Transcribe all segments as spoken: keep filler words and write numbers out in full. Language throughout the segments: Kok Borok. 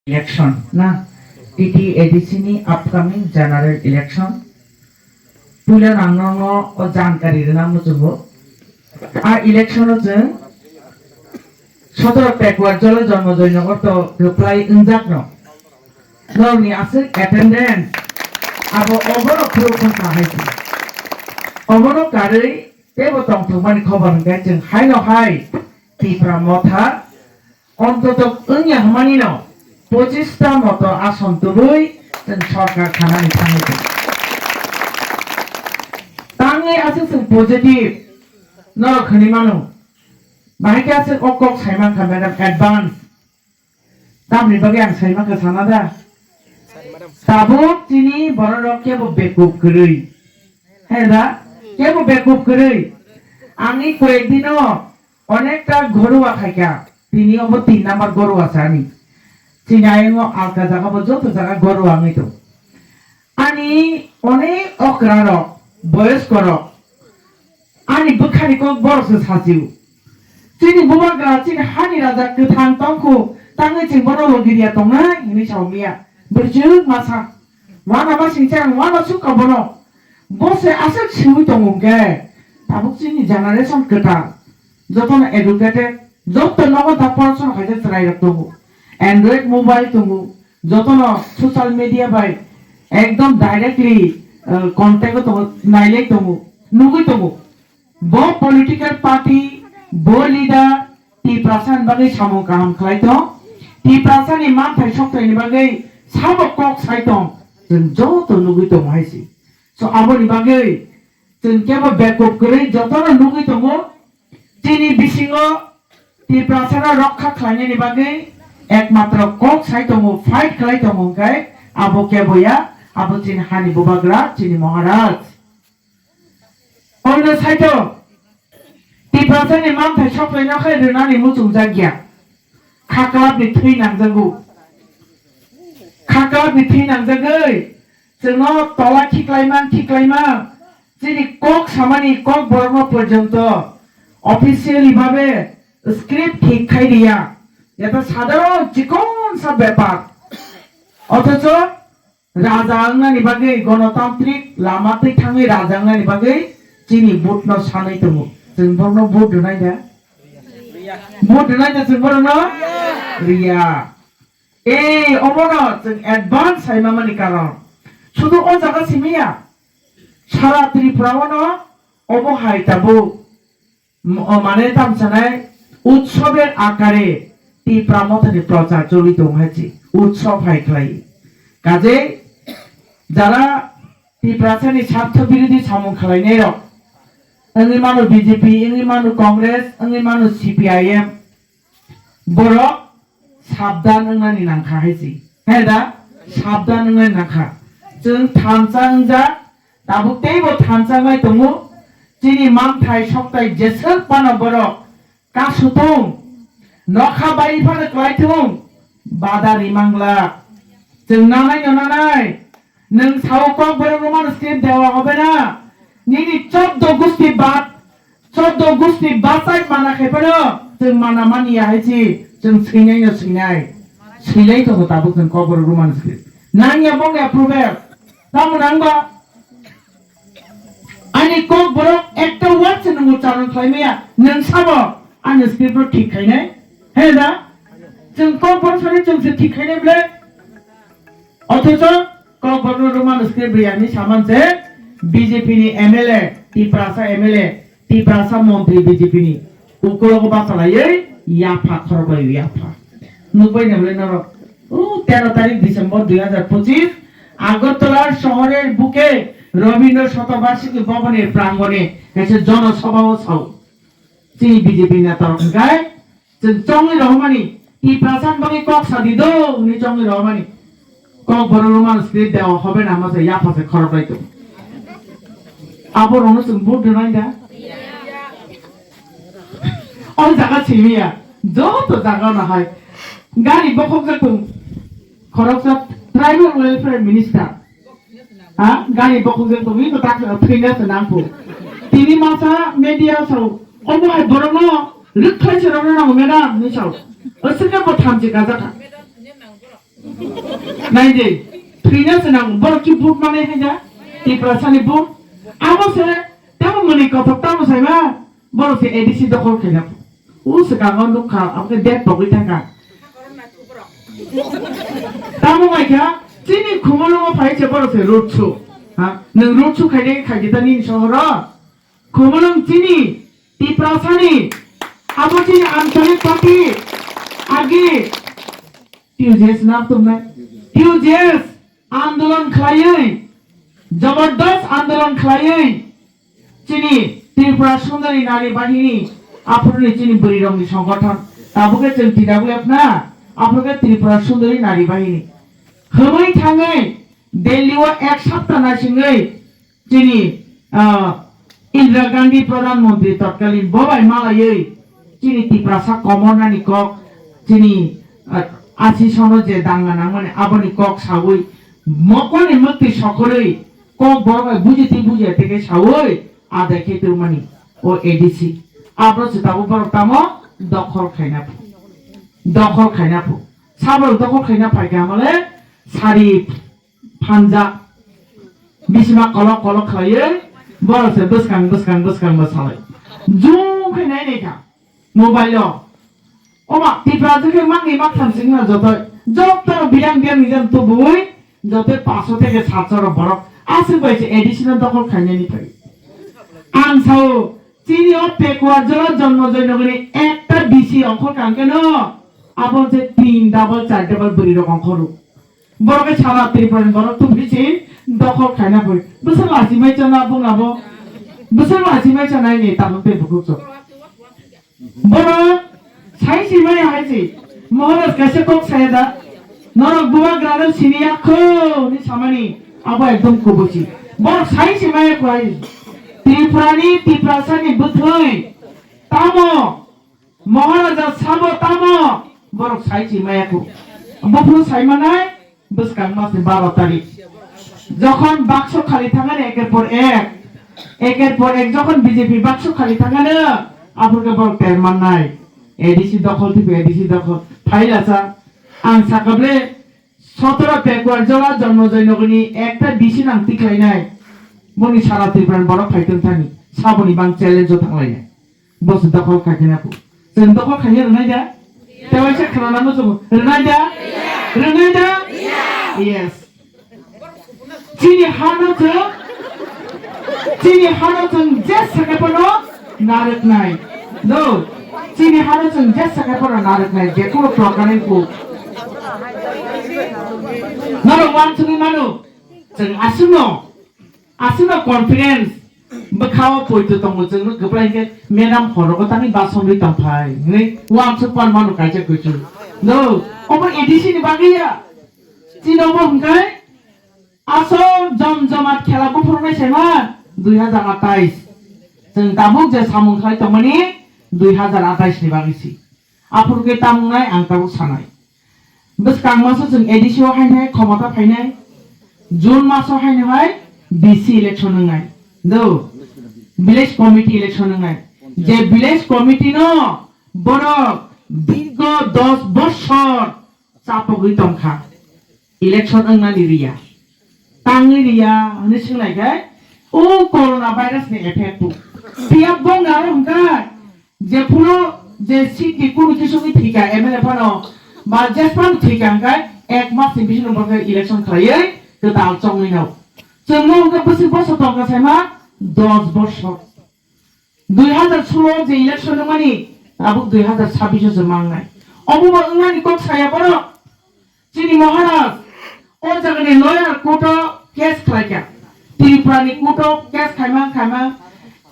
Election na, T T A D C ni upcoming general election. Puila nang nono o jankari rwna muchungo. A election o chwng sotoro Pekuar Jolo Jonmojoy Nogor to reply wngjak no. Norokni aswk attendance abo obono phuru phung sa hai se. Obono karwi teibo tongthokmani khobor hwnkhe chwng haino hai Tipra Motha Ontoto wngya hwnmani no pochista moto ason tubui chwng sorkar khanani thangwi tongo. Tangwi aswk chwng positive norok hwnwi mano. Bahai khe aswk o kok sai mankha madam advance. Tamni bagwi ang sai mankha sana da? Tabuk chini bororok kebo bekup kwrwi. He da? Kebo bekup kwrwi. Ang i koyek dino Onekta goruwa khaikha, tini obo tin number goruwa se ani. Chini ayongo alka jaga bo joto jaga goruwa wngwi tong. Ani onek okra rok, boyosko rok, ani bwkhani kok borok se sachio. Chini bubagra, chini hani raja kwthang tongkhu, tangwi chwng bono logiriya tongnai hinwi sao miya. Bwrwchwk masa. Wana masing chang, wana sukha bono. Bo se aswk siwi tongo hwnkhe, tabuk chini generation kwtal. Jotono educated, joto nogo da porasona khaijak chwrairok tongo. Android mobile tongo, jotono social media bai ekdom directly, uh, contact o tongo, nailai tongo, nugwi tongo. Bo political party, bo leader, Tiprasa ni bagwi samung kaham khlai tong, Tiprasa ni manthai sokthai ni bagwi sabo kok sai tong, chwng joto nugwi tongo hai se. So aboni bagwi chwng kebo bekup kwrwi jotono nugwi tongo. Chini bisingo Tiprasano rokha khlainani bagwi ekmatro kok sai tongo, fight khlai tongo hwnkhe abo kebo ya, abo chini hani bubagra, chini Maharaj. Oino saito Tiprasani manthai sokhlaino khai rwnani muchungjak ya. Khaklapni thwi nangjago. Khaklapni thwi nangjagwi chwngno tola khiklaimang khiklaimang chini kok samani kok borokno porjonto officially babe script thik khai riya. Eta sadharon chikon sa bepar. Othocho raja wngnani bagwi, gonotantrik lama twi thangwi raja wngnani bagwi chini vote no sanwi tongo. Chwng borokno vote rwnai da? Vote rwnai da chwng borokno? Riya. Ei, obono chwng advance sai mamani karon. Sudu o jaga simi ya. Sara Tripura o no obo hai tabuk. M-, o mane tamsanai utsober akare Tipra Mothani prochar choli tong hai chi, utsob hai khlai. Kaje jara Tiprasani sartho birodhi samung khlainai rok, wngwi mano B J P, wngwi mano Congress, wngwi mano C P I M, borok sabdan wngnani nangkha hai si. Hai da? Sabdan wngnani nangkha. Chwng thansa wngjak, tabuk teibo thansa wngwi tongo. Chini manthai sokthai jeswk phano borok kasu thung, nokha bai phano klai thung, bada rimang glak. Chwng nanai no nanai. Nwng sao Kokborok Roman script dewa hobe na? Nini choddo gusti bat, choddo gusti bachai mana khe phano chwng mana mani ya hai chi, chwng swinai no swinai. Swilai tongo tabuk chwng Kokborok Roman script. Nang ya bong ya approval. Tamo nang ba? Ani Kokborok ekta word se nwng uchcharon khlai maya. Nwng sabo ani script no thik khainai. He da? Chwng Kokborok sani chwng se thik khainai ble. Othocho Kokborok no Roman script riyani saman se B J P ni M L A, Tiprasa M L A, Tiprasa montri B J P ni. Ukulogo bachalaiwi yapha khorokbai yapha. Nukbai na ble norok. O tero tarik December dui hajar pochis, Agartala shohorer buke Rabindra Shatobarshiki Bhavanir prangone kaisa jonosabhao sao. Chini B J P netarok hwnkhe Chwng chongwi rohormani, Tiprasa ni bagwi kok sa di do, hwnwi chongwi rohormani. Kokborok Roman script dewa hobe na masa yapha se khorok lai tong. Abo rokno chwng vote rwnai da? O jaga simi ya, joto jaga no hai. Gari bokhok jak tong. Khoroksa Tribal Welfare Minister. Ha? Gari bokhok jak tong, ito tak thwina se nang phu. Tini masa media sao, omo hai borokno rwkthlai se rokno nango madam, hwnwi sao. Aswkhe bo thamchi kajakha. Nai de, thwina se nang, borok ki vote manai hai da? Tiprasani vote. Abo se, tamo mani kothok tamo sai ma, borok se A D C dokhol khaina. U swkango nukha, abo khe dek pogwi thangkha. Tamo bai kha, chini Khumulwngo phai se borok se road show. Ha? Nwng road show khaide khaide ta nini sohoro? Khumulwng chini, Tiprasani, abo chini Anchalik Party, agi, T U J S na tumnai. T U J S andolon khlaiwi, jabardast andolon khlaiwi, chini Tripura Sundari Nari Bahini, aphuruni chini bwrwi rokni songgothon, tabukhe chwng T W F na, aphurukhe Tripura Sundari Nari Bahini. Hwnwi thangwi Delhi o ek sapta naisingwi chini, ah, Indira Gandhi Pradhan Mantri totkalin bo bai malaiwi chini Tiprasa komornani kok, chini, ah, asi sono je danga nangmani aboni kok sawi mokoni mukti sokorwi kok borok bai buji twi buji teke sawi adai khe tongmani o A D C. Abro se tabuk borok tamo dokhol khaina phu. Dokhol khaina phu. Sabrok dokhol khaina phaikha hamale sari phanjak. Bisima kolok kolok khlaiwi borok se bwskang bwskang bwskang bwsalai. Jung khe nai nai kha mobile o. Oma Tipra jikhe mangni maktham singna joto joto birang birang nijam tubui joto paso theke satso rok borok aswk bai se A D C no dokhol khainani phai. Ang sao chini o Pekuar Jola Jonmojoy Nogori ekta B C ongkhor kang keno abo je tin double char double bwrwi rok ongkhoro. Borok khe sara Tripura ni borok tubui se dokhol khaina poi. Bwswk lachimai chana bung abo. Bwswk lachimai chana ni tabuk tei bukhuk chok. Borok sai si maya hai si. Maharaj kaisa kok saya da. Norok bubagra no sini yakho ni samani abo ekdom kubuchi. Borok sai si maya kwai. Tripura ni Tiprasa ni bwthai. Tamo Maharaja sabo tamo borok sai chi maya ku. Buphuru sai manai bwskang mas ni baro tarik. Jokhon bakso khali thangani eker por ek, eker por ek jokhon B J P bakso khali thangani aphurkhe borok ter mannai. A D C dokhol thibi A D C dokhol. Phaila sa ang sakable Sotoro Pekuar Jola Jonmojoy Nogorni ekta B C nang tikhlainai. Boni sara Tripura ni borok phai tong thani. Saboni bang challenge o thanglainai. Bosi dokhol khaikhe na phu. Chwng dokhol khaina rwnai da? Tewaisa khwnana muchungo. Rwnai da? Rwnai da? Yes. Chini hano chwng, chini hano chwng je sakhe phano narwknai. No. Chini hano chwng je sakhe phano narwknai. Je kunu prokarni phu. Norok wansugwi mano. Chwng aswkno Aswkno confidence bwkhao poito tongo, chwngno kwplai khe madam horogo tangwi basongwi tongphai hwnwi uansuk pan mano kaisa kuisu. No, obo A D C ni bagwi ya. Chini obo hwnkhe asol jom jomat khela buphuruknai saima dui hazar atais. Chwng tabuk je samung khlai tongmani dui hazar atais ni bagwi si. Aphuru khe tamo wngnai ang tabuk sanai. Bwskang maso chwng A D C o haino hai khomota phainai. June maso haino hai B C election wngnai. Do. Village committee election wngnai. Je village committee no borok dirgo dos bosor chapogwi tongkha. Election wngnani riya. Tangwi riya hwnwi swngnaikhe, o corona virus ni effect o. Phiya bongni aro hwnkhe, jephuru je seat ni kunu kisugwi thwikha M L A phano, ba jesphano thwikha hwnkhe, ek mas ni bisingo bo khe election khlaiwi kwtal chongwi no. Chwngno hwnkhe bwswk bosor tongkha saima, dos bosor. Dui hazar solo je election wngmani, tabuk dui hazar sabbish o se mangnai. Obo bo wngnani kok saya borok. Chini Maharaj, o jagani lawyer court o case khlaikha. Tripura ni court o case khaimang khaimang,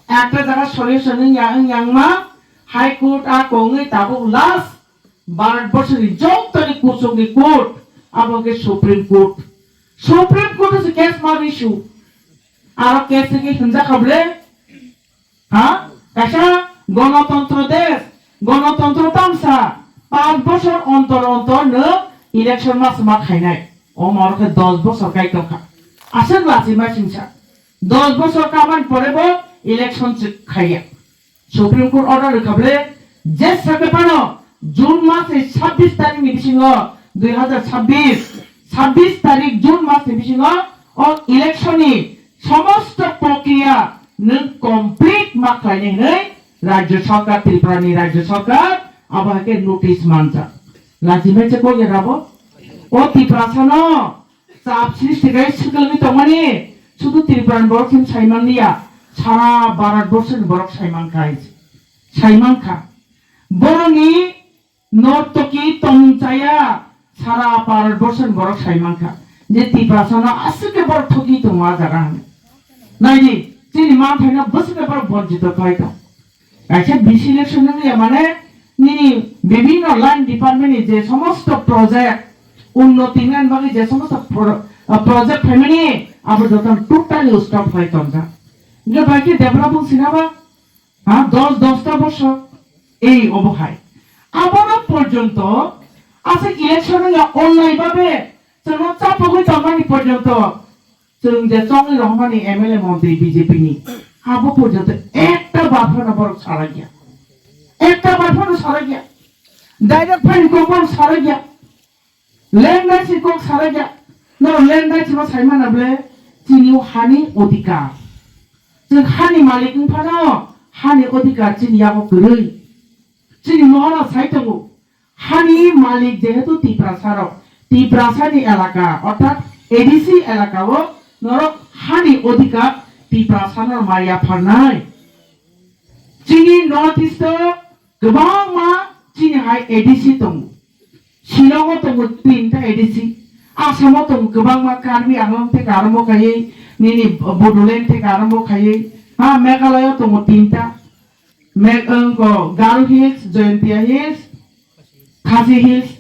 ekta jaga solution wngya wngya wngma, High Court a kongwi tabuk last Bharat borsoni jotoni kuchukni court, abo khe Supreme Court. Supreme Court o se case ma issue. Aro case se khe hwnjakha bole, Ha? Kaisa gonotontro desh, gonotontro tamsa, panch bosor ontor ontor no election ma sma khainai. O moro khe dos bosor kai tongkha. Aswk lachima singsa. Dos bosor kamani pore bo election se khaiya. Supreme Court order rwkha bole, je sakhe phano June mas ni sabbish tarikh ni bisingo dui hazar chabbish, chabbish tarik June mas ni bisingo o election ni somosto prokriya nwng complete ma khlainai hwnwi Rajya Sarkar, Tripura ni Rajya Sarkar abo hai khe notice manjak. Lachi mai se kok ya rabo? O Tiprasa no chap sristi khai swkang ni tongmani sudu Tripura ni borok sin saiman liya, sara Bharat borso ni borok saiman khai, saiman kha. Boroni Nortoki tong chaya sara Bharat borso ni borok sai mankha je Tiprasa no aswk khe borok thoki tongo a jaga hwnwi. Naidi, chini manthaino bwswk khe borok bonchito khai tong. Kaisa B C election wngya mane nini bibhinno line department ni je somosto project unnoti nani bagwi je somosto pro-, ah, project phaimani abo joto totally stop khai tongjak. Hingke bai khe develop wng sinaba? Ha, dos, dosta bosor ei obo hai. Abono porjonto aswk election wngya onnai babe chwngno chapogwi tongmani porjonto chwng je chongwi rohormani M L A montri B J P ni abo porjonto ekta baphano borok sarakya. Ekta baphano sarakya. Direct phani kok borok sarakya. Land rights ni kok sarakya. No land rights no saimana ble chini o hani odhikar. Chwng hani malik wngphano hani odhikar chini yago kwrwi. Chini mohora sai tongo. Hani malik jehetu Tiprasa rok. Tiprasa ni elaka, orthat A D C elaka o norok hani odhikar Tiprasa no maya pharnai. Chini North East o kwbangma chini hai A D C tongo. Shillong o tongo tinta A D C. Assam o tongo kwbangma Karbi Anglong theke arombo khaiwi, nini Bodoland theke arombo khaiwi. Ha, Meghalaya o tongo tinta. Me-, wngko Garo Hills, Jaintia Hills, Khasi Hills.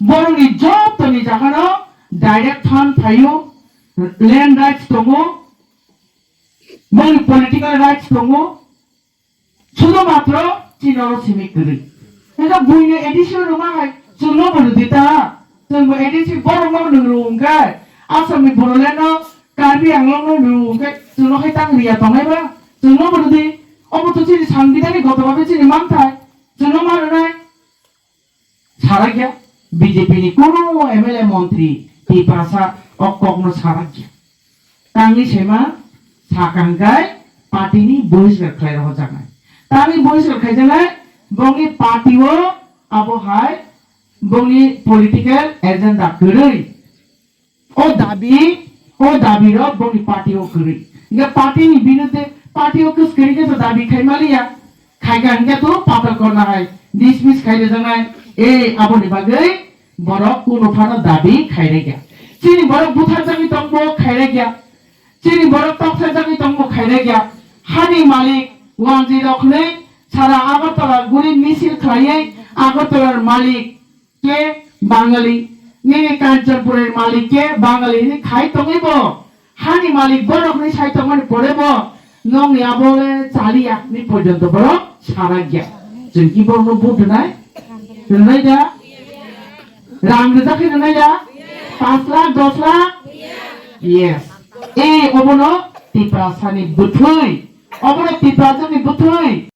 Borokni jotoni jagano direct fund phaio, land rights tongo, borokni political rights tongo. Sudo matro chini oro simi kwrwi. Eka buino A D C rwma hai chwngno bo rwdi ta. Chwngbo A D C borokno nwng rw hwnkhe Assamni Bodolandno Karbi Anglongno nwng rw hwnkhe chwngno hai tang riya tongnai ba? Chwngno bo rwdi. Obo to chini sangbidhani goto babe chini manthai. Chwngno ma rwnai. Sarakya, B J P ni kuno M L A montri Tiprasa o kokno sarakya. Tangwi sema sakang kai party ni bohiskar khlai rohorjaknai. Tangwi bohiskar khaijaknai, bongni party o abo hai bongni political agenda kwrwi. O dabi, o dabi rok boni party o kwrwi. Hingke party ni biruddhe, party o kwskwrwi khe to dabi khai maliya. Khai kha hingke to patal korna hai, dismiss khai rejaknai. Ei, aboni bagwi borok kuno phano dabi khai rekya. Chini borok butharjagwi tongbo khai rekya. Chini borok tokthajagwi tongbo khai rekya. Hani malik wanjwi rok hwnwi sara Agartala guri misil khlaiwi Agartala malik ke Bangali, nini Kanchanpur ni malik ke Bangali ni khai tongwi bo. Hani malik borok ni sai tongmani pore bo. Nong ya bole chaliya ni porjonto borok sarakya. Chwng ki borok no vote rwnai? Rwnai da? Rang rijak khe rwnai da? Panch lakh, dos lakh? Yes. E obono Tiprasa ni bwthwi. Obono Tiprasa ni bwthwi.